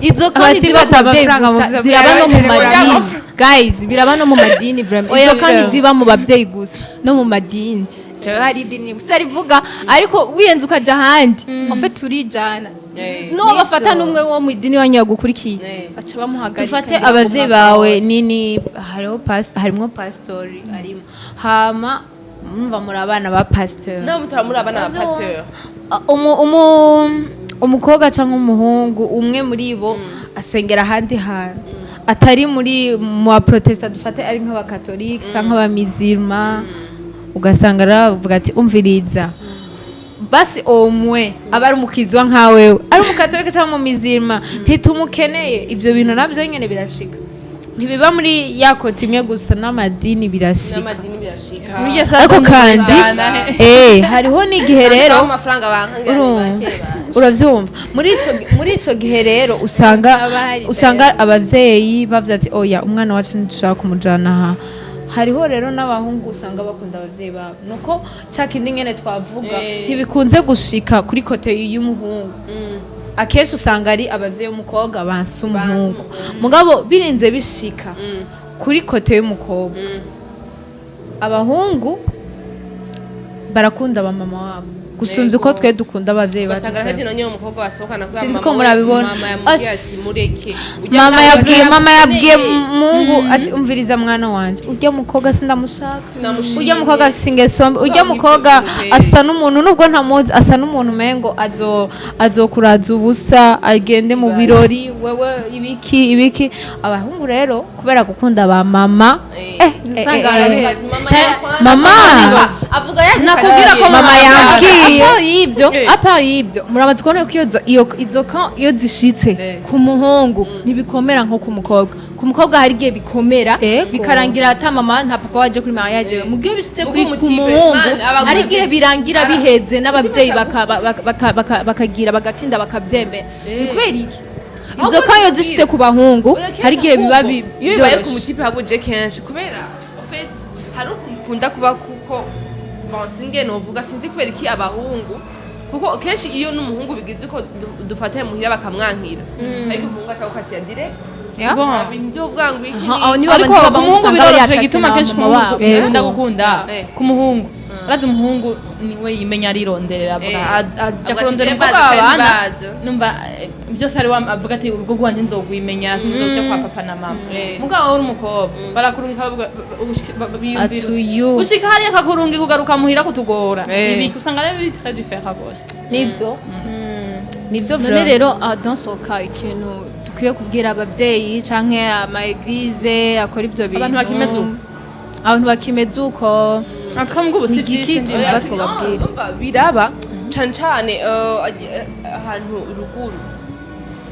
Izo kandi Abati ziba ku bata babyeyi amafaranga mu gusa, vyo ziraba no mu byabo. madini, guys, biraba no mu madini vraiment. Oya, Izo kandi vraiment. ziba mu babyeyi gusa, no mu madini. Jewe hari idini gusa rivuga, ariko wiyenze ukaja ahandi, en fait turijana. No bafata n'umwe wo mu idini wanyu yagukurikiye, baca bamuhagarika Dufate ngira ngo abavyeyi umwaka bawe wose. nini, hariho harimwo pastori arimo, hama mwumva muri abana ba pasteur. Nawe mutaba muri abana ba pasteur. Umukobwa cyangwa umuhungu umwe muri bo asengera ahandi hantu atari muri mu baprotesta, dufate ari nk'abakatolike cyangwa abamizirma, ugasanga aravuga ati: "Umviriza basi, omwe aba ari umukizwa nka wewe, ari umukatolike cyangwa umumizirma, ntitumukeneye." Ibyo bintu nabyo nyine birashika, ntibiba muri ya côté imwe gusa, n'amadini birashika. N'amadini birashika. Ariko kandi hariho n'igihe rero amafaranga bankangira ni urumva, make ba. Uravyumva, muri ico gihe rero usanga Haba hari usanga abavyeyi bavuze ati: "Oya, umwana wacu ntitushaka kumujana aha." Hariho rero n'abahungu usanga bakunda abavyeyi babo, nuko ca kindi nyene twavuga, ntibikunze gushika kuri côté y'umuhungu. Akenshi usanga ari abavyeyi b'umukobwa banse umuhungu, mugabo birenze bishika kuri côté y'umukobwa, abahungu barakunda abamama wabo gusumvya uko twe dukunda abavyeyi bacu. Ugasanga arahevye nonye umukobwa basohokana kubera Sinzi mama ko we- murabibona. Mama yamubwiye Ash. ati: "Mureke." Ujya Mama nawe yabwiye ugasanga mama yabwiye amukeneye. Mungu ati: "Umviriza mwana wanje, ujya mukobwa sindamushaka." Sinamushimye. Ujya mukobwa afise ingeso mbi, ujya Ubwo mukobwa ibyo asa n'umuntu, nubwo ntamuzi, asa n'umuntu umengo azokuraza ubusa, agende mu birori, wewe ibiki ibiki. Abahungu rero kubera gukunda ba mama, Usanga Avuga ati, "Mama yakwanze." Mama. Avuga yagukatiye. Nakubwira ko Mama yambwiye. À part y'ibyo, à part y'ibyo, muramaze kubona ko iyo izo kan iyo zishitse ku muhungu ntibikomera nko ku mukobwa. Ku mukobwa hari igihe bikomera, bikarangira ata mama nta papa waje kuri mariage. Mu gihe bishitse Ubwo kuri ku umutipe, muhungu, man, abagore hari igihe birangira biheze n'ababyeyi bakagira bagatinda bakabyemera. Ni kubera iki izo Ahubwo kan iyo nakubwira. zishitse ku bahungu Oya, kenshi hari igihe biba ahubwo, iyo bibaye ku byoroshe? mutipe haguje kenshi kubera en fait hari ukuntu ukunda kuba, kuko bon, singe novuga, sinzi kubera iki abahungu, kuko kenshi iyo n'umuhungu bigize uko dufata muhira bakamwankira, ariko umuhungu aca gukatira direct. Bon. Nta bintu byo kuvuga ngo iki Aha, aho nibo Ariko abandi ku b'abahungu muhungu usanga bari biroroshe. attaché Igituma na kenshi ku mama muhungu wabo. ukunda gukunda ku muhungu. Urazi umuhungu niwe yimenya, arironderera, avuga aja Avuga ati, kurondera "Je umukobwa mbazi, babana." mbazi. Numva byose ari wa avuga ati urugo rwanjye nzogwimenyera, sinzoja kwa papa na mama. Mugabo wowe uri umukobwa, barakurungika, bavuga biyumvira uti, Atuyu. ushika hariya akakurungika, ugaruka muhira kutugora. Ibi usanga rero biri très différent gose. Nivyo, nivyo. None Vraiment. rero dans ce cas, ikintu dukwiye kubwira ababyeyi canke ama église akora ivyo bintu, Abantu bakimeze uko. Abantu bakimeze uko. Atwa mbwo ubu si Ni igiki byinshi ndi. Oya, twobabwira. Umva, biraba cane cane ahantu ruguru.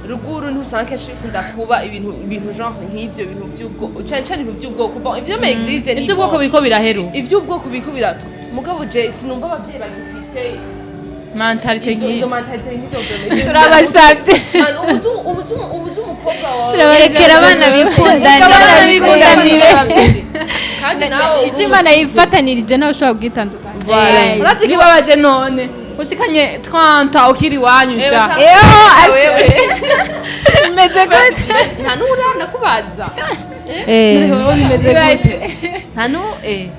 Ruguru ntusanga kenshi bikunda kuba ibintu genre nk'ivyo, ibintu vy'ubwoko, cane cane ibintu vy'ubwoko. Bon, ivyo mu église ni Ivy'ubwoko bon. biriko biraheruka. Ivy'ubwoko biriko biratwa, mugabo je sinumva abavyeyi bagifise mentalité izo nk'izo. Mentalité nk'izo vraiment. Turabasabye. Man, ubuze umukobwa wawe. Turabarekera abana bikundanira. Abana bikundanire. Kandi nawe Icyo Imana yifatanirije nawe ushobora kugitandukanya. Voilà. Urazi ikibabaje none? Ushikanye 30 ukiri iwanyu sha. Imeze gute? Nta n'urana kubaza. Wowe bimeze gute? Nta nu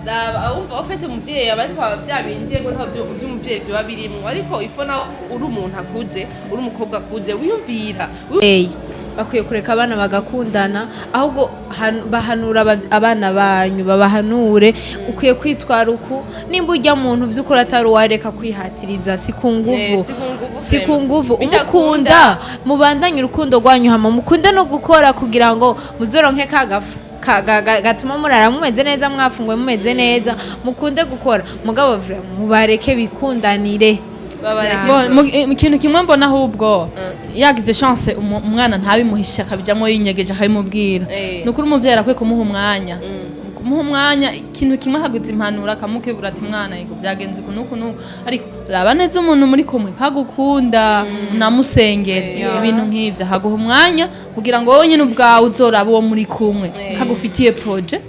Raba, wumva ufite umuvyeyi aba ariko bya bindi ngo ntabyo by'umuvyeyi byoba birimwo, ariko ifo nawe uri umuntu akuze, uri umukobwa akuze, wiyumvira. Hey, bakwiye kureka abana bagakundana. Ahubwo bahanura abana banyu, babahanure: ukwiye kwitwara uku, nimba ujya muntu by'ukuri atari uwareka kwihatiriza, si ku nguvu. Si ku nguvu. Si ku nguvu. Bidakunda. Umukunda, mubandanye urukundo rwanyu, hama mukunde no gukora kugira ngo muzoronke ka gafu gatuma murara mumeze neza, mwafunguye mumeze neza. Mukunde gukora, mugabo vraiment mubareke bikundanire. Babareke. Bon, ikintu kimwe mbona ahubwo, yagize chance umwana ntabimuhishe, akabijamo yinyegeje akabimubwira, ni ukuri umuvyeyi arakwiye kumuha umwanya, ikintu kimwe akaguza impanuro, akamukebura ati: "Mwana, yego byagenze uku n'uku n'uku, ariko raba neza umuntu muri kumwe kagukunda, unamusengere." Ibintu nk'ivyo, akaguha umwanya kugira ngo wowe nyine ubwawe uzoraba uwo muri kumwe kagufitiye projet,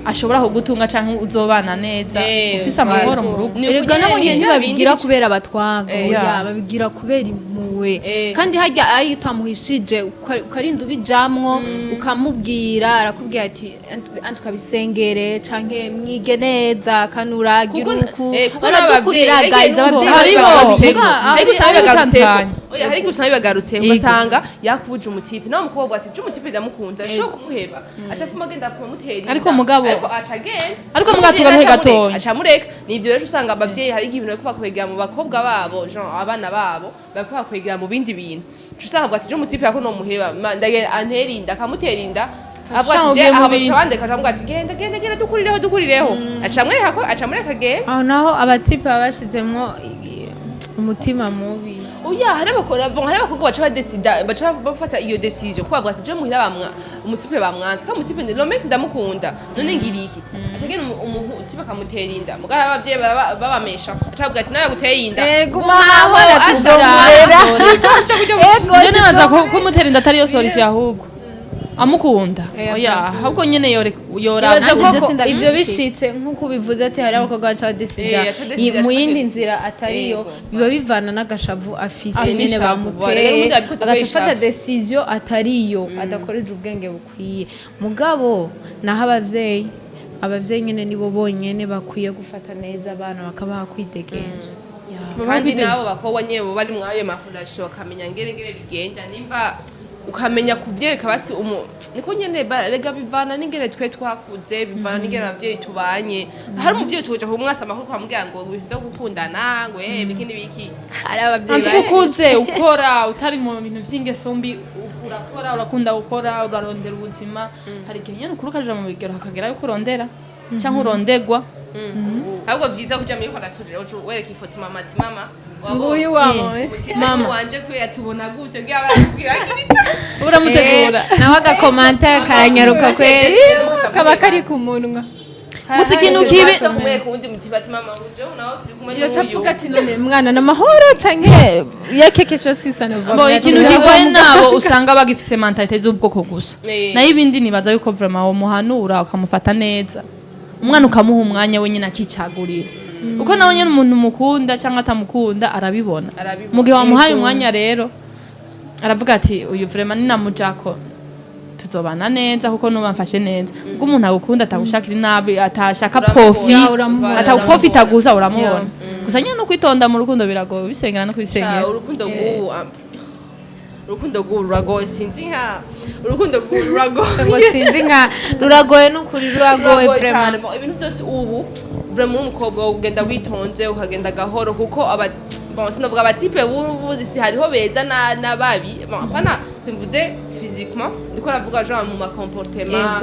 ashobora kugutunga canke uzobana neza, ufise amahoro mu rugo. Ni Erega ukugira nabo nyene ni bya bindi ntibabigira kubera batwanga. Yeah. Oya, babigira kubera impuhwe. Kandi harya ayo utamuhishije, ukarinda ubijamwo ukamubwira, arakubwira ati antukabisengere canke mwige neza, kanuragira uku. Kuko Baradukurira n'abavyeyi, guys, abavyeyi Hariho. bacu. Ariko usanga bibagarutseho. Bitandukanye. Oya, hari usanga bibagarutseho, Yego. ugasanga yakubuje umutipe, nawe umukobwa ati je umutipe ndamukunda, ashobora kumuheba, aca afuma agenda, afuma amutera inda. Ariko mugabo- ariko aca agenda. Ariko mugabo tugaruke gatonya. Aca amureka. Nivyo rero usanga abavyeyi hari igihe ibintu bariko bakwegera mu bakobwa babo, genre abana babo bariko bakwegera mu bindi bintu. Uca usanga avuga ati je umutipe yako nomuheba, ndagenda antera inda, akamutera inda, avuga Usanga ati je ugiye mu aha bintu. baca bandeka, aca avuga ati genda, genda, genda, dukurireho, dukurireho, aca amwereka ko aca amureka agenda. Aho naho abatipe baba bashizemwo umutima mubi. Oya, hari abakora, bon, hari abakobwa baca badesida, baca bafata iyo décision ko bavuga ati je muhira bamwa umutipe bamwanze, kandi umutipe le mec ndamukunda, none ngira iki? Aca agenda umutipe akamutera inda, mugara abavyeyi babamesha, aca avuga ati naraguteye inda. Guma aho. Aca kujya mu Njye nibaza ko kumutera inda atari yo solution, ahubwo amukunda, oya, ahubwo nyene yora. Nibaza Nanjye ko ibyo ivyo sindabishyigikiye. Bishitse nk'uko ubivuze ati hari abakobwa baca badesida Baca desida, mu baca yindi badesida. nzira atariyo, Yego. biba bivana n'agashavu afise Afise nyene ishavu, voilà. bamuteye, Rero ubundi yabikoze agaca kubera afata ishavu. décision atariyo, adakoreje ubwenge bukwiye. Mugabo naho abavyeyi nyene nibo bonyene bakwiye gufata neza abana, bakabaha kwidegemvya. Yeah. Kandi nabo bakobwa nyene bo bari mwayo ma relation, bakamenya ngere ngere bigenda, nimba ukamenya kuvyereka basi umu niko nyene rega bivana n'ingene twe twakuze, bivana n'ingene abavyeyi tubanye. Hari umuvyeyi tuja kumwasa amakuru, kwamubwira ngo ibintu vyo gukundana ngo biki n'ibiki. Hari abavyeyi Anti ukuze ukora utari mu bintu vy'ingeso mbi, urakora, urakunda gukora, urarondera ubuzima. Hari igihe nyene ukura ukaja mu bigero, hakagera yuko urondera canke urondegwa. Ahubwo vyiza kuja muri relation rero, uca wereka ifoto mama ati mama, Nguyu wa mama wanje kubera tubona gute bwaba barakubwira. Uramutegura. Nawe agakomanta karanyaruka kweri. Kaba kari ku munwa. Gusa ikintu kibi kumwereka uwundi mutiba ati mama, uje nawe turi kumwe. Yoca avuga ati none mwana n'amahoro canke yakeke chose qui ça ne va. Bo ikintu kigoye nabo usanga bagifise mentalité z'ubwoko gusa. Nayo ibindi nibaza yuko vraiment womuhanura, ukamufata neza umwana, ukamuha umwanya wenyine akicagurira, uko nawe nyine umuntu mukunda cyangwa atamukunda arabibona. Arabibona. Mu gihe wamuhaye umwanya rero, aravuga ati uyu vraiment ni namujako. Tuzobana neza kuko nuba mfashe neza, kuko umuntu agukunda atagushakira inabi, atashaka Uramubona. profit. Ya, uramubona. Ataguprofita gusa, uramubona. Gusa nyine no kwitonda mu rukundo biragoye, bisengera no kubisengera. Urukundo rw'ubu ruragoye, sinzi nka urukundo rw'ubu ruragoye. Ngo sinzi nka ruragoye, n'ukuri ruragoye. Ruragoye cyane. Vraiment. Bon, ibintu byose ubu vraiment umukobwa ugenda witonze, ukagenda gahoro, kuko aba, bon, sinovuga aba types b'ubu, si hariho beza na babi. Bon, apana, simvuze physiquement, ndiko navuga genre mu ma comportement,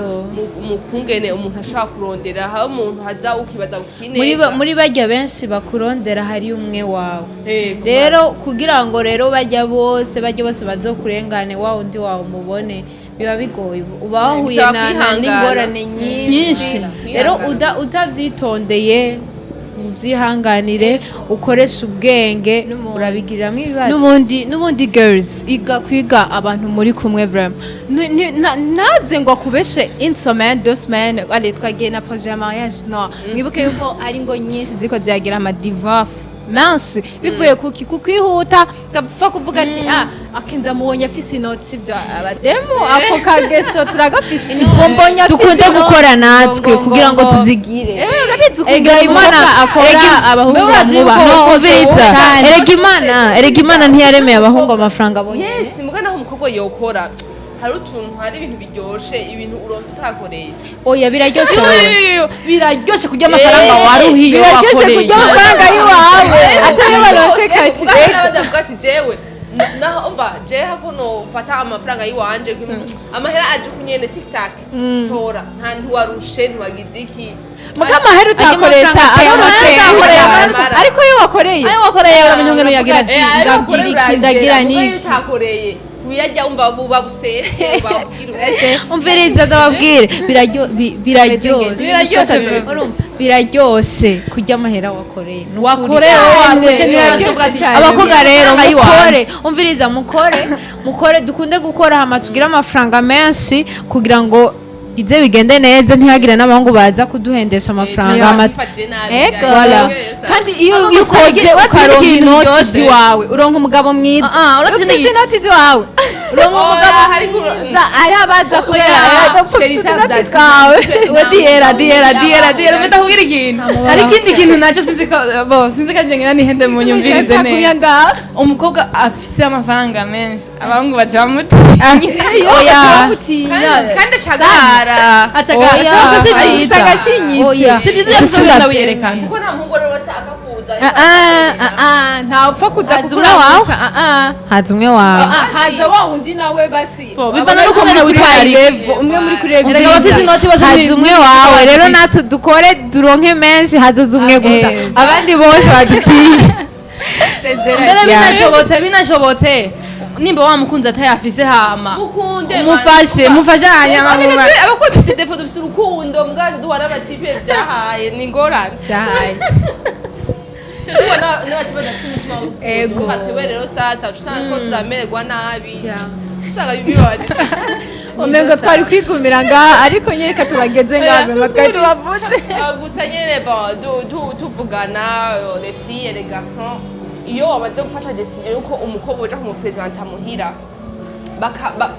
mu kungene umuntu ashobora kurondera, aho umuntu haza ukibaza ufite Muri ineza. Muri bajya benshi bakurondera hari umwe wawe. Rero Rero kugira ngo rero bajya bose bazokurengane, wa undi wawe umubone, biba bigoye, uba wahuye Bisaba kwihangana. n'ingorane nyinshi. Nyinshi. Rero Kwihangana utabyitondeye, ubyihanganire, ukoreshe ubwenge, urabigiriramo ibibazo. N'ubundi girls, iga kwiga abantu muri kumwe vraiment. Ntaze ngo akubeshe une semaine, 2 semaines, allez, twagiye na projet ya mariage. No mwibuke yuko ari ngo nyinshi ziko ziragira ama divorce menshi bivuye kuki? Kukwihuta, gapfa kuvuga ati: "Ah, akenda mubonye afise inoti." Sibyo, abademu ako kageso turagafise, ngo mbonye afise Dukunde inoti, gukora natwe kugira ngo tuzigire. Eh, urabizi Erega ukuntu Imana umukobwa akora, abahungu Urazi yuko bamubaha. No, umviriza. Cyane. Erega Imana ntiyaremeye abahungu amafaranga abonye. Yes, muga naho umukobwa yokora, hari utuntu, hari ibintu biryoshe, ibintu uronse utakoreye. Oya, biraryoshe. Biraryoshe kurya amafaranga waruhiye, Biraryoshe wakoreye. kurya amafaranga y'iwawe atari baroshe kati. Muga hari n'abandi bavuga ati: "Jewe naho umva jewe hako nofata amafaranga y'iwanje, amahera aje kunyene tic tac, tora, nta ntiwarushe, ntiwagize iki." Muga amahera utakoresha aroroshe. Amahera. Ariko iyo wakoreye, Ayo wakoreye uramenya ingene uyagira ati Eh, ayo ndagira wakoreye iki, uragera, ndagira muga iyo n'iki. utakoreye uyarya wumva buba busese babwira. Umviriza ndababwire, biraryoshe. Biraryoshe. Urumva, biraryoshe kurya amahera wakoreye. Ni ukuri. Wakoreye, warushe, Biraryoshe niyo cyane. Abakobwa rero Amafaranga mukore. y'iwanje. Umviriza, mukore, mukore, dukunde gukora, hama tugire amafaranga menshi kugira ngo bize bigende neza, ntihagire n'abahungu baza kuduhendesha amafaranga Bifatire nabi. Ego. Voilà. Kandi iyo ukoze ukaronka ikintu inoti biryoshe. ziwawe, uronka umugabo mwiza. Ah, ah, uretse Ufite inoti ziwawe, uronka umugabo mwiza, ari abaza kubera ufite utunoti twawe. We, diyera diyera diyera diyera, mbe ndakubwira ikintu. Hari ikindi kintu nacyo, sinzi ko bo, sinzi ko njye ngira nihende, munyumvirize neza. Umukobwa afise amafaranga menshi, abahungu baca bamutinya. Oya. Kandi acagara. Acagara. Oya. Si byiza. Oya. Si byiza iyo ugenda wiyerekana. Kuko nta muhungu rero wese apfa kuza. Ntawupfa kuza Haza umwe wawe. kukuramutsa. Ah, ah. Haza umwe wawe. Haza wa wundi nawe basi. Bo, bivana n'uko umwana witwararika. Umwe muri kuri level. Erega abafise inoti bose Haza umwe wawe. Rero natwe dukore duronke menshi, hazoza umwe gusa, abandi bose badutiye. Mbere binashobotse nimba wa mukunzi atayafise, hama Mukunde. umufashe, mufashanye. Abakobwa dufise défaut, dufise urukundo mbwa duhora n'aba types byahaye, ni ingorane. Byahaye. Duhura n'aba types badafite umutima w'urukundo. Ego. Urumva twebwe rero sasa uca usanga ko turamererwa nabi, usanga bibabaje. Umengo twari kwigumira ngaha, ariko nyereka tubageze ngaha, vraiment twari tubavuze. Gusa nyene bon, tuvugana, les filles et les garçons, iyo wamaze gufata décision yuko umukobwa uja kumupresenta muhira,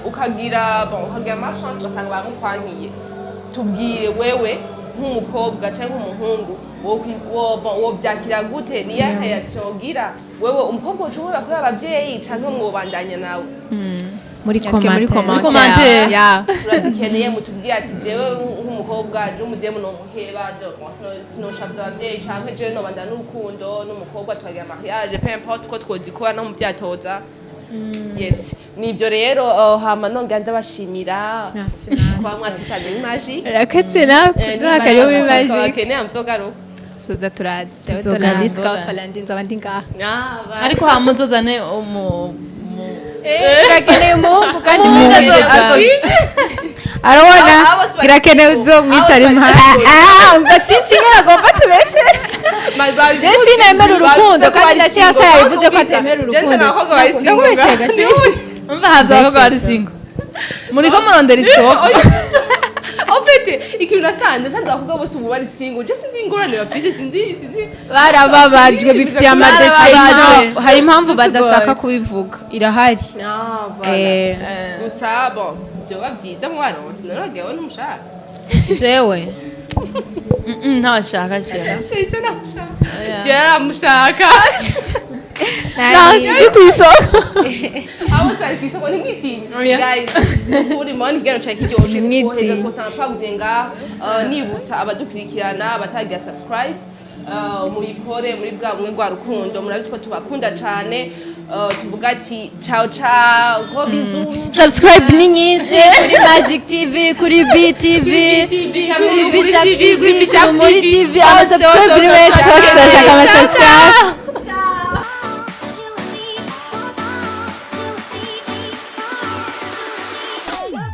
ukagira, bon, ukagira malchance ugasanga bamukwankiye, tubwire wewe nk'umukobwa cyangwa nk'umuhungu, bon, wobyakira gute? Niya réaction ugira wewe? Umukobwa uca umuheba kubera abavyeyi, canke mwobandanya nawe? Muri Yandike muri commentaire. commentaire. Commentaire. Ya. Turadukeneye mutubwire ati: "Jewe nk'umukobwa, jewe umudemu nomuheba, sinoshavuza abavyeyi, canke jewe nobandana n'urukundo n'umukobwa tukagira mariage." Peu importe uko twozikora no mu vyatoza. Yes, nivyo rero. Hama nongera ndabashimira Merci. kuba mwatwitabye muri Magic. Raketse nawe kuduha karibu muri Magic. Bakeneye muzogaruka. Suza, turazi. Tuzogaruka. Tolandi scout, Tolandi nzoba ndi ngaha. Ariko hama uzozane umu Turakeneye umuhungu kandi Umuhungu mwiza. Arabona Abo si bari birakenewe single. uzomwicara Abo si bari impande. single. Ah, umva, sinshingana agomba tubeshe. Je sinemera urukundo, kandi na Shiyasa yabivuze ko atemera urukundo. Ndakubeshe gashi. Umva, haza abakobwa bari single, muriko murondera isoko. En fait, ikintu nasanze abakobwa bose ubu bari single. Je sinzi ingorane bafise, sinzi. Barababajwe, bifitiye amadesiyo. Hari impamvu badashaka kubivuga, irahari. Ah, voilà. Eh, Gusa bon, Vyoba vyiza mubaronse. None wagira wowe ntumushaka? Jewe? Ntawashaka cyane. Ese namushaka, jewe aramushaka. Ndi ku isoko. Abo sari ku isoko, ntimwitinye. Oya. Guys, nukuri mubona ikiganiro cari kiryoshe. Ntimwitinye. Twoheza twosanga twagumye ngaha. Nibutsa abadukurikirana batagira subscribe, muyikore muri bwa bumwe bwa rukundo. Murabizi ko tubakunda cane. Tuvuga ati ciao ciao, gros bisous. Subscribe ni nyinshi kuri Magic TV, kuri BTV, kuri Bishop TV, kuri Muri TV. Ama subscribe ni menshi hose, ndashaka ama subscribe.